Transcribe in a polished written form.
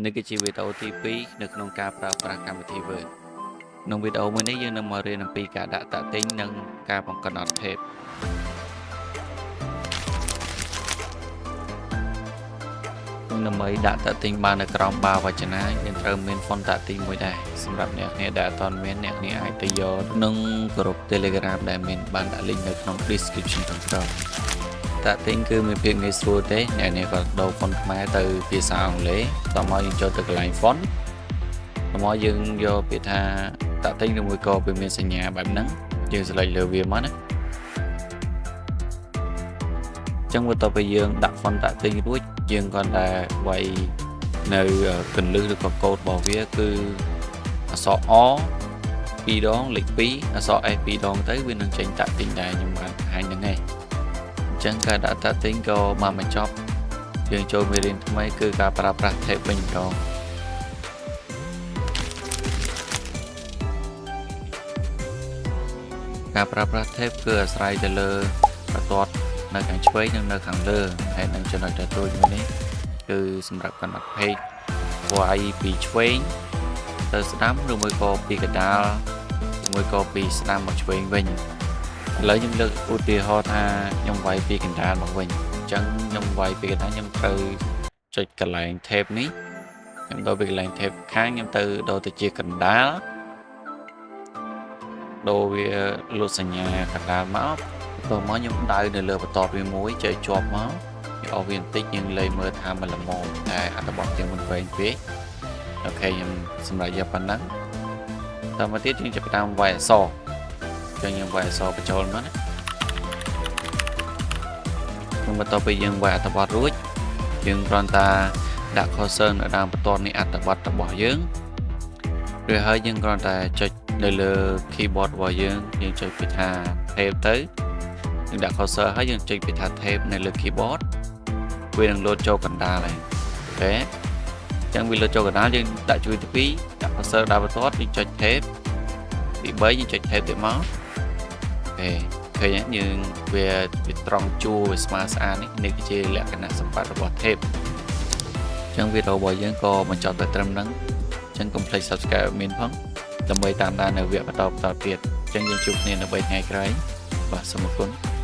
នេះគឺជាវីដេអូទី2នៅក្នុងការប្រើប្រាស់កម្មវិធី Word ក្នុងវីដេអូមួយនេះយើងនឹងមករៀនអំពីការដាក់តាក់ទិញនិងការបង្កំណត់ tab ដើម្បីដាក់តាក់ទិញបាននៅក្រោមបាវចនាយើងត្រូវមាន font តាក់ទិញមួយដែរសម្រាប់អ្នកគ្នាដែលអត់ទាន់មានអ្នកគ្នាអាចទៅយកក្នុងក្រុម Telegram ដែលមានបានដាក់ link នៅក្នុង description ខាងក្រោមតាក់ទិញគឺមានភាពងាយស្រួលទេអ្នកនេះក៏ដូរ font ខ្មែរទៅភាសាអង់គ្លេសតមកយើងចូលទៅកន្លែង font តមកយើងយកពាក្យថាតាក់ទិញឬមួយក៏វាមានសញ្ញាបែបហ្នឹងយើង select លើវាមកណាចឹងបន្ទាប់ពីយើងដាក់ font តាក់ទិញរួចយើងគ្រាន់តែវាយនៅកន្លឹះឬក៏កូដរបស់វាគឺអក្សរ O 2ដងលេខ2អក្សរ S 2ដងទៅវានឹងចេញតាក់ទិញដែរខ្ញុំបានបង្ហាញហ្នឹងឯងអញ្ចឹងការដាក់តាក់ទិញក៏បានបញ្ចប់យើងចូលមេរៀនថ្មីគឺការប្រើប្រាស់ tab វិញម្ដងការប្រើប្រាស់ tab គឺអាស្រ័យទៅលើបន្ទាត់នៅខាងឆ្វេងនិងនៅខាងលើហើយនឹងចំណុចដែលតូចមួយនេះគឺសម្រាប់កំណត់ page វាយពីឆ្វេងទៅស្ដាំឬមួយក៏ពីកណ្ដាលឬមួយក៏ពីស្ដាំមកឆ្វេងវិញឥឡូវខ្ញុំលើកឧទាហរណ៍ថាខ្ញុំវាយពីកណ្ដាលមកវិញអញ្ចឹងខ្ញុំវាយពីកណ្ដាលខ្ញុំត្រូវចុចកន្លែង tab នេះខ្ញុំដូរពីកន្លែង tab ខាងខ្ញុំទៅដូរទៅជាកណ្ដាលដូរវាលុតសញ្ញាកណ្ដាលមកបន្ទាប់មកខ្ញុំដៅនៅលើបន្ទាត់វាមួយចុចជាប់មកយកអស់វាបន្តិចយើងលេងមើលថាมันល្មមតែអត្ថបទយើងមិនវែងពេក OK ខ្ញុំសម្រាប់យកប៉ុណ្ណឹងតមកទៀតយើងចាប់ផ្ដើមវាយអក្សរអញ្ចឹងយើងវាយអក្សរបញ្ចូលមកណាខ្ញុំបន្ទាប់ពីយើងវាយអត្ថបទរួចយើងគ្រាន់តែដាក់ cursor នៅដើមបន្ទាត់នៃអត្ថបទរបស់យើងឬហើយយើងគ្រាន់តែចុចនៅលើ keyboard របស់យើងយើងចុចពាក្យថា tab ទៅយើងដាក់ cursor ហើយយើងចុចពាក្យថា tab នៅលើ keyboard វានឹងលោតចូលកណ្ដាលហើយ OK អញ្ចឹងវាលោតចូលកណ្ដាលយើងដាក់ជួយទី2ដាក់ cursor ដើមបន្ទាត់យើងចុច tab ទី3យើងចុច tab ទៀតមក OK ឃើញយើងវាវាត្រង់ជួរវាស្មើស្អាតនេះនេះគឺជាលក្ខណៈសម្បត្តិរបស់ tab អញ្ចឹងវីដេអូរបស់យើងក៏បញ្ចប់តែត្រឹមហ្នឹងអញ្ចឹងកុំភ្លេច subscribe មានផងដើម្បីតាមដាននៅវគ្គបន្តបន្តទៀតអញ្ចឹងយើងជួបគ្នានៅ3ថ្ងៃក្រោយបាទសូមអរគុណ។